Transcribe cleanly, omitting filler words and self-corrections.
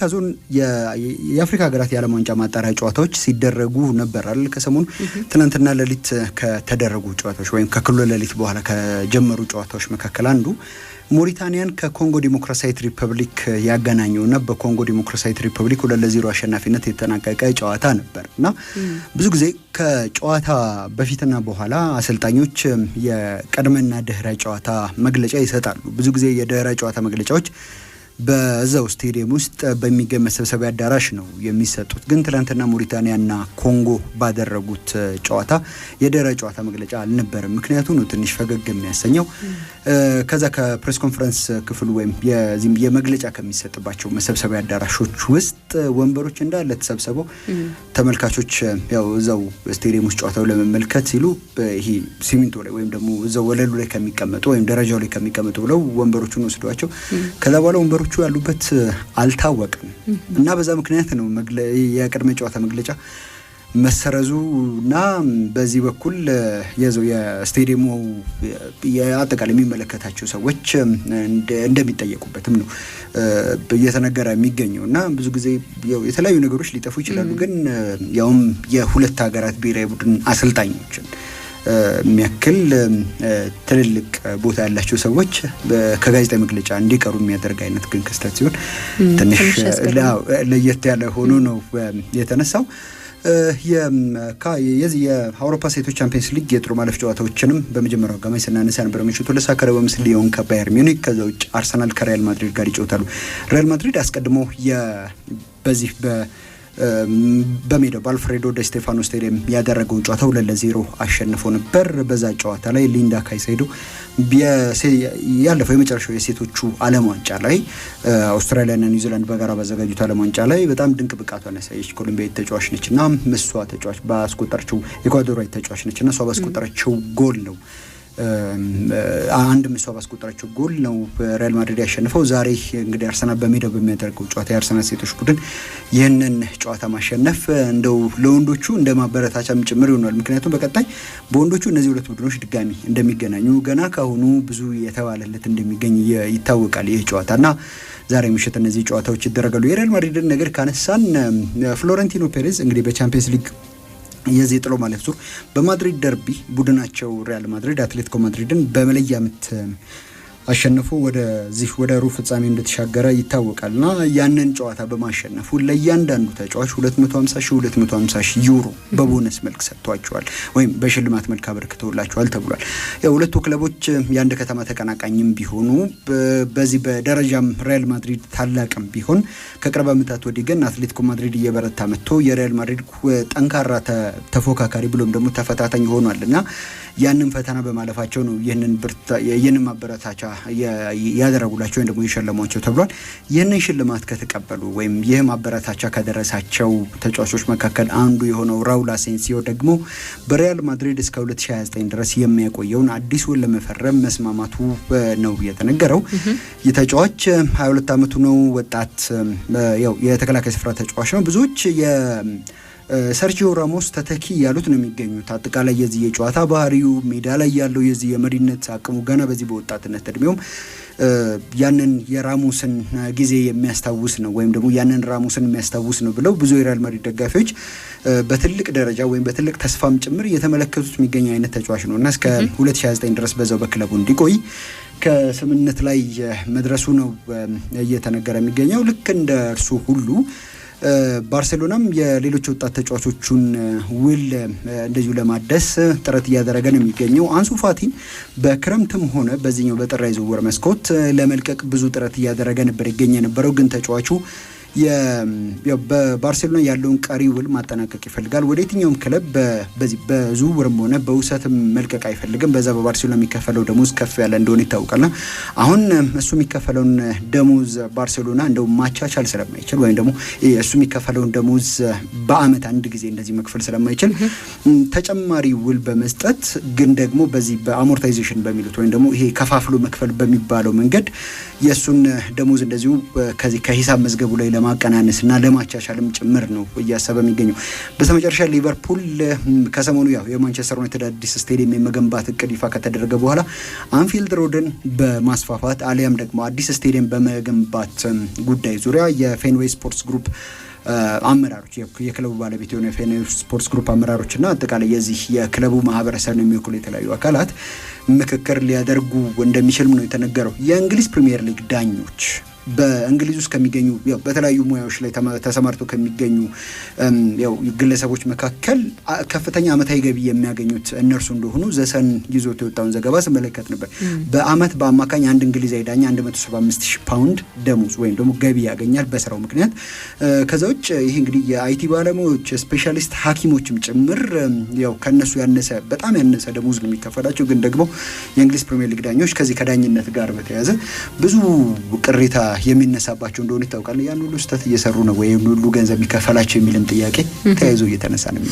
በአፍሪካ ዞን የአፍሪካ ሀገራት የዓለም ዋንጫ ማጣሪያ ጨዋታዎች ሲደረጉ ነበር አይደል? ከሰሞኑ ትናንትና ሌሊት ከተደረጉ ጨዋታዎች ወይም ከእኩለ ሌሊት በኋላ ከጀመሩ ጨዋታዎች መካከል አንዱ ሞሪታኒያን ከኮንጎ ዲሞክራሲያዊት ሪፐብሊክ ያገናኘውና በኮንጎ ዲሞክራሲያዊት ሪፐብሊክ 2-0 አሸናፊነት የተጠናቀቀ ጨዋታ ነበር። እና ብዙ ጊዜ ከጨዋታ በፊትና በኋላ አሰልጣኞች የቅድመና ድህረ ጨዋታ መግለጫ ይሰጣሉ። ብዙ ጊዜ የድህረ ጨዋታ መግለጫዎች በዛው ስቴዲየም ውስጥ በሚገኝ መሰብሰቢያ አዳራሽ ነው የሚሰጡት። ግን ትላንትና ሞሪታኒያና ኮንጎ ባደረጉት ጨዋታ የድህረ ጨዋታ መግለጫ አልነበረም። ምክንያቱ ነው ትንሽ ፈገግ የሚያሰኘው። ከዛ ከ press conference ክፍሉ ወይም የመግለጫ ከሚሰጥባቸው መሰብሰቢያ አዳራሾች ውስጥ ወንበሮች እንዳለ ተሰብስበው ተመልካቾች ያው እዛው ስቴዲየም ውስጥ ጨዋታው ለመመልከት ሲሉ ይሄ ሲሚንቶ ላይ ወይም ደግሞ እዛው ወለሉ ላይ ከሚቀመጡ ወይም ደረጃው ላይ ከሚቀመጡ ብለው ወንበሮቹን ወስደዋቸው ከዛ በኋላ ወንበሮቹ ያሉበት አልታወቅም። እና በዛ ምክንያት ነው የቅድመ ጨዋታ መግለጫ መሰረዙ። እና በዚህ በኩል የዘው የስቴዲየሙ የአጠቃላይ የሚመለከታቸው ሰዎች እንደሚጠየቁበትም ነው እየተነገረ የሚገኘው። እና ብዙ ጊዜ የተለያዩ ነገሮች ሊጠፉ ይችላሉ፣ ግን ያውም የሁለት ሀገራት ብሔራዊ ቡድን አሰልጣኞችን የሚያክል ትልልቅ ቦታ ያላቸው ሰዎች ከጋዜጣዊ መግለጫ እንዲቀሩ የሚያደርግ አይነት ግን ክስተት ሲሆን ትንሽ ለየት ያለ ሆኖ ነው የተነሳው። የዚህ የአውሮፓ ሴቶች ቻምፒየንስ ሊግ የጥሎ ማለፍ ጨዋታዎችንም በመጀመሪያው አጋማሽ ስናነሳ ነበር። ምሽቱ 2 ሰዓት ከ45 ሊዮን ከባየር ሚዩኒክ፣ ከዛ ውጭ አርሰናል ከሪያል ማድሪድ ጋር ይጫወታሉ። ሪያል ማድሪድ አስቀድሞ በዚህ በሜዳው በአልፍሬዶ ደ ስቴፋኖ ስቴዲየም ያደረገውን ጨዋታ 2-0 አሸንፎ ነበር። በዛ ጨዋታ ላይ ሊንዳ ካይሴዶ ያለፈው የመጨረሻው የሴቶቹ ዓለም ዋንጫ ላይ፣ አውስትራሊያና ኒውዚላንድ በጋራ ባዘጋጁት ዓለም ዋንጫ ላይ በጣም ድንቅ ብቃቷን ያሳየች ኮሎምቢያዊ ተጫዋች ነች። እና እሷ ተጫዋች ባስቆጠረችው፣ ኢኳዶራዊ ተጫዋች ነች እና እሷ ባስቆጠረችው ጎል ነው፣ አንድ እሷ ባስቆጠረችው ጎል ነው ሪያል ማድሪድ ያሸንፈው። ዛሬ እንግዲህ አርሰናል በሜዳው በሚያደርገው ጨዋታ የአርሰናል ሴቶች ቡድን ይህንን ጨዋታ ማሸነፍ እንደው ለወንዶቹ እንደ ማበረታቻም ጭምር ይሆናል። ምክንያቱም በቀጣይ በወንዶቹ እነዚህ ሁለት ቡድኖች ድጋሚ እንደሚገናኙ ገና ካሁኑ ብዙ የተባለለት እንደሚገኝ ይታወቃል። ይህ ጨዋታ እና ዛሬ ምሽት እነዚህ ጨዋታዎች ይደረጋሉ። የሪያል ማድሪድን ነገር ካነሳን ፍሎረንቲኖ ፔሬዝ እንግዲህ በቻምፒየንስ ሊግ የዚህ ጥሎ ማለፍ ዙር በማድሪድ ደርቢ ቡድናቸው ሪያል ማድሪድ አትሌቲኮ ማድሪድን በመለያ ምት አሸንፎ ወደዚህ ወደ ሩብ ፍጻሜ እንደተሻገረ ይታወቃል። እና ያንን ጨዋታ በማሸነፉ ለእያንዳንዱ ተጫዋች 250 ሺህ 250 ሺህ ዩሮ በቦነስ መልክ ሰጥቷቸዋል ወይም በሽልማት መልክ አበርክተውላቸዋል ተብሏል። ያው ሁለቱ ክለቦች የአንድ ከተማ ተቀናቃኝም ቢሆኑ፣ በዚህ በደረጃም ሪያል ማድሪድ ታላቅም ቢሆን፣ ከቅርብ ዓመታት ወዲህ ግን አትሌቲኮ ማድሪድ እየበረታ መጥቶ የሪያል ማድሪድ ጠንካራ ተፎካካሪ ብሎም ደግሞ ተፈታታኝ ሆኗል። እና ያንን ፈተና በማለፋቸው ነው ይህንን ማበረታቻ ያደረጉላቸው ወይም ደግሞ የሸለሟቸው ተብሏል። ይህንን ሽልማት ከተቀበሉ ወይም ይህ ማበረታቻ ከደረሳቸው ተጫዋቾች መካከል አንዱ የሆነው ራውል አሴንሲዮ ደግሞ በሪያል ማድሪድ እስከ 2029 ድረስ የሚያቆየውን አዲስ ውል ለመፈረም መስማማቱ ነው የተነገረው። ይህ ተጫዋች 22 ዓመቱ ነው። ወጣት ያው የተከላካይ ስፍራ ተጫዋች ነው። ብዙዎች ሰርጂዮ ራሞስ ተተኪ ያሉት ነው የሚገኙት። አጠቃላይ የዚህ የጨዋታ ባህሪው፣ ሜዳ ላይ ያለው የዚህ የመሪነት አቅሙ፣ ገና በዚህ በወጣትነት እድሜውም ያንን የራሞስን ጊዜ የሚያስታውስ ነው ወይም ደግሞ ያንን ራሞስን የሚያስታውስ ነው ብለው ብዙ የሪያል ማድሪድ ደጋፊዎች በትልቅ ደረጃ ወይም በትልቅ ተስፋም ጭምር እየተመለከቱት የሚገኝ አይነት ተጫዋች ነው። እና እስከ 2029 ድረስ በዛው በክለቡ እንዲቆይ ከስምምነት ላይ መድረሱ ነው እየተነገረ የሚገኘው። ልክ እንደ እርሱ ሁሉ ባርሴሎናም የሌሎች ወጣት ተጫዋቾቹን ውል እንደዚሁ ለማደስ ጥረት እያደረገ ነው የሚገኘው። አንሱ ፋቲን በክረምትም ሆነ በዚህኛው በጥር የዝውውር መስኮት ለመልቀቅ ብዙ ጥረት እያደረገ ነበር ይገኝ የነበረው፣ ግን ተጫዋቹ በባርሴሎና ያለውን ቀሪ ውል ማጠናቀቅ ይፈልጋል። ወደ የትኛውም ክለብ በዚህ በዝውውርም ሆነ በውሰትም መልቀቅ አይፈልግም። በዛ በባርሴሎና የሚከፈለው ደሞዝ ከፍ ያለ እንደሆነ ይታወቃልና አሁን እሱ የሚከፈለውን ደሞዝ ባርሴሎና እንደው ማቻቻል ስለማይችል ወይም ደግሞ እሱ የሚከፈለውን ደሞዝ በአመት አንድ ጊዜ እንደዚህ መክፈል ስለማይችል ተጨማሪ ውል በመስጠት፣ ግን ደግሞ በዚህ በ amortization በሚሉት ወይም ደግሞ ይሄ ከፋፍሎ መክፈል በሚባለው መንገድ የእሱን ደሞዝ እንደዚሁ ከዚህ ከሂሳብ መዝገቡ ላይ ለማቀናነስና ለማቻቻልም ጭምር ነው እያሰበ የሚገኘው። በስተመጨረሻ ሊቨርፑል ከሰሞኑ ያው የማንቸስተር ዩናይትድ አዲስ ስቴዲየም የመገንባት እቅድ ይፋ ከተደረገ በኋላ አንፊልድ ሮድን በማስፋፋት አሊያም ደግሞ አዲስ ስቴዲየም በመገንባት ጉዳይ ዙሪያ የፌንዌይ ስፖርትስ ግሩፕ አመራሮች፣ የክለቡ ባለቤት የሆነ የፌንዌይ ስፖርትስ ግሩፕ አመራሮች እና አጠቃላይ የዚህ የክለቡ ማህበረሰብን የሚወክሉ የተለያዩ አካላት ምክክር ሊያደርጉ እንደሚችልም ነው የተነገረው። የእንግሊዝ ፕሪሚየር ሊግ ዳኞች በእንግሊዝ ውስጥ ከሚገኙ፣ ያው በተለያዩ ሙያዎች ላይ ተሰማርተው ከሚገኙ ያው ግለሰቦች መካከል ከፍተኛ ዓመታዊ ገቢ የሚያገኙት እነርሱ እንደሆኑ ዘ ሰን ይዞት የወጣውን ዘገባ ስመለከት ነበር። በአመት በአማካኝ አንድ እንግሊዛዊ ዳኛ 175 ሺህ ፓውንድ ደሞዝ ወይም ደግሞ ገቢ ያገኛል በስራው ምክንያት። ከዛ ውጭ ይህ እንግዲህ የ IT ባለሙያዎች፣ specialist ሐኪሞችም ጭምር ያው ከነሱ ያነሰ፣ በጣም ያነሰ ደሞዝ ነው የሚከፈላቸው። ግን ደግሞ የእንግሊዝ ፕሪሚየር ሊግ ዳኞች ከዚህ ከዳኝነት ጋር በተያያዘ ብዙ ቅሬታ የሚነሳባቸው እንደሆነ ይታወቃል። ያን ሁሉ ስህተት እየሰሩ ነው ወይ ሁሉ ገንዘብ የሚከፈላቸው የሚልም ጥያቄ ተያይዞ እየተነሳ ነው።